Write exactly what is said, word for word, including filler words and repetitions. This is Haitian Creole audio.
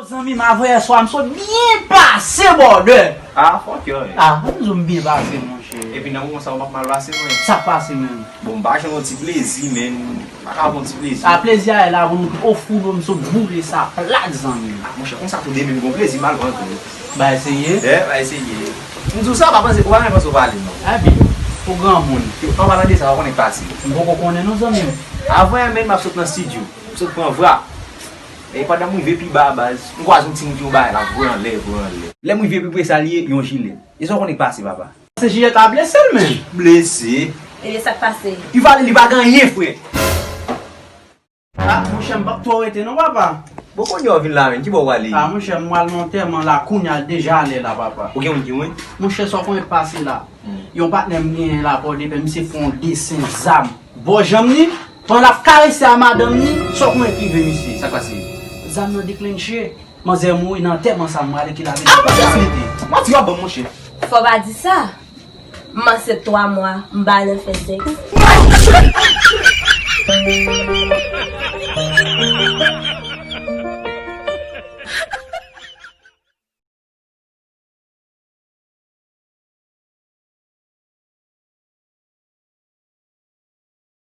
Zanmi m, avanyè swa m sot byen pase, brother. Ah, fuck yo. Ah, m di w m byen pase, monchè. Epi nan moman sa, w p ap mal pase, mwen. Sa k pase menm? Bon, m pa janm yon ti plezi, men m pa ka pran ti plezi. A, plezi a la, bon, m ofri w, m sot boule sa plat, zanmi m. Ah, monchè, konsa tou demen m gon plezi m al pran tou. Ba eseye. Eh, ba eseye. M di w sa, pa panse, ou pa menm panse w pale, non. Epi, ou granmoun. An palan de sa, w konnen k pase. M poko konnen non, zanmi m. Avanyè menm m ap sot nan studio, m sot pran vrap. E pandan m rive pi ba a, baz, m kwaze yon timoun ki yon bagay la, voye anlè, voye anlè. Lè m rive pi pre sa, li ye yon jilèt. E sa w konnen k pase, papa? Se jilèt la blese l menm. Blese? Ebyen, sa k pase? Li pale, li pa gen anyen, frè. Ah, monchè, m p ap twò rete non, papa. Bon, kounye a w vin la menm, ki bò w prale? Ah, monchè, m pral nan antèman la, kounye a l deja lè la, papa. Ou gen moun ki mouri? Monchè, sa w konnen k pase la? Hmm. Yon patnè m genyen la, Pòdepè, misye fè yon desen zam bò janm li, pandan l ap karese a madanm li, sa w konnen k rive misye? Sa k pase? Zam nan deklenche, manzè mouri nan antèman sa, m prale ki lave. Ah, monchè, finite. Manti w ap ban m, monchè. Fò w pa di sa. M ansent twa mwa, m pa nan fè sèks.